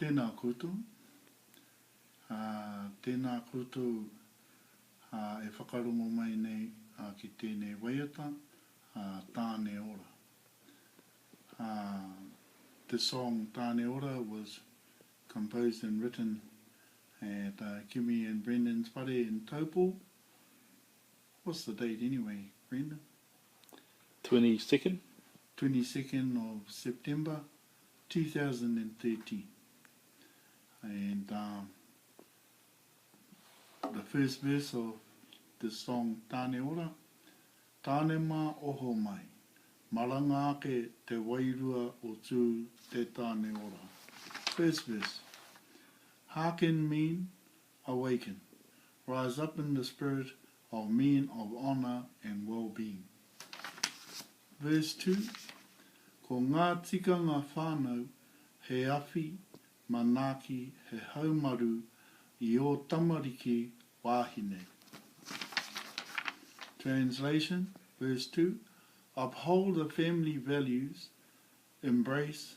Tēnā koutou. Ā, tēnā koutou ā, e whakarongo mai nei ā, ki tēnei waiata, ā, Tāne Ora. Ā, the song Tāne Ora was composed and written at uh, Kimi and Brendan's whare in Taupo. What's the date anyway, Brendan? 22nd. 22nd of September 2013. And um, the first verse of the song Tāne Ora, Tāne mā oho mai, maranga ake te wairua o tū te tāne ora. First verse, Hearken mean, awaken, rise up in the spirit of men of honour and well-being. Verse 2, Ko ngā tikanga whānau he awhi, manaaki, he haumaru i ō tamariki wāhine. Translation, verse 2, Uphold the family values, embrace,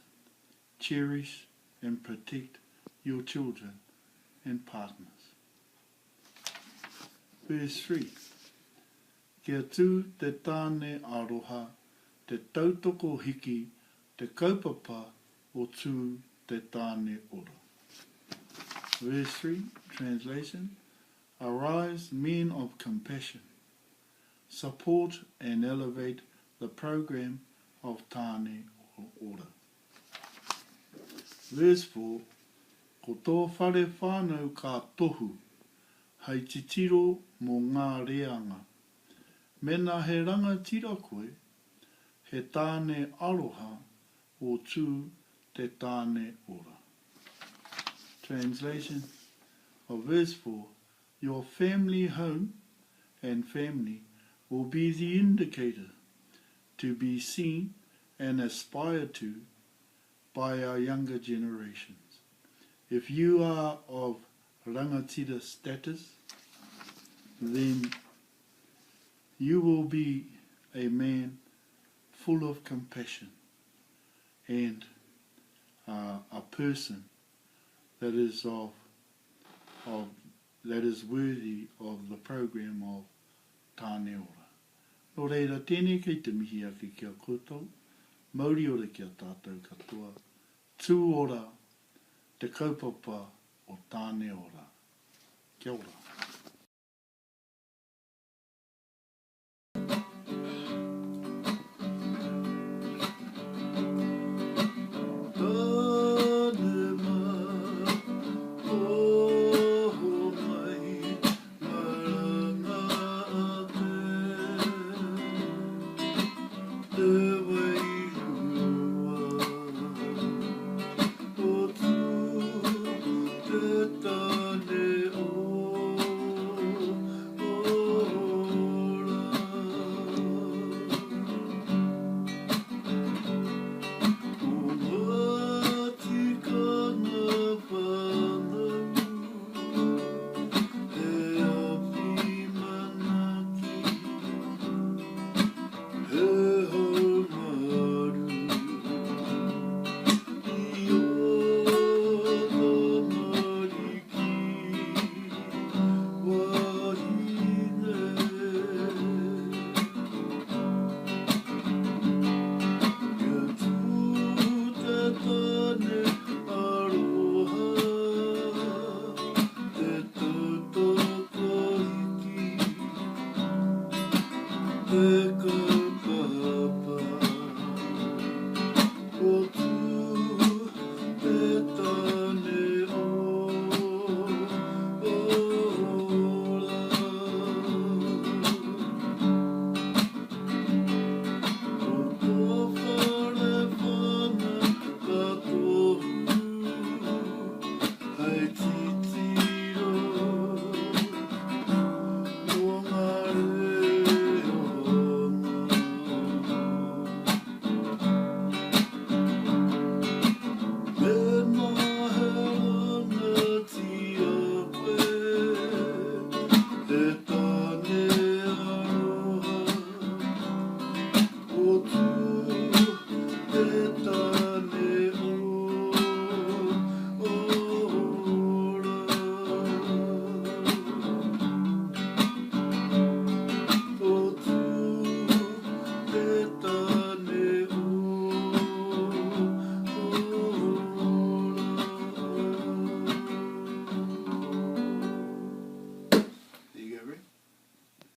cherish and protect your children and partners. Verse 3, Kia tū te tāne aroha, te tautoko hiki, te kaupapa o tū te tāne ora. Verse 3, translation, Arise, men of compassion, support and elevate the program of Tāne Ora. Verse 4, Ko tō whare whānau ka tohu, hei titiro mō ngā reanga. Mena he rangatira koe, he tāne aroha o tū te tāne ora. Translation of verse 4, Your family home and family will be the indicator to be seen and aspired to by our younger generations. If you are of rangatira status, then you will be a man full of compassion and uh, a person that is of, of that is worthy of the program of Tāne Ora. Nō reira, tēnei kei te mihi ake ki a koutou, mauri ora ki a tātou katoa, tū ora te kaupapa o Tāne Ora. Kia ora.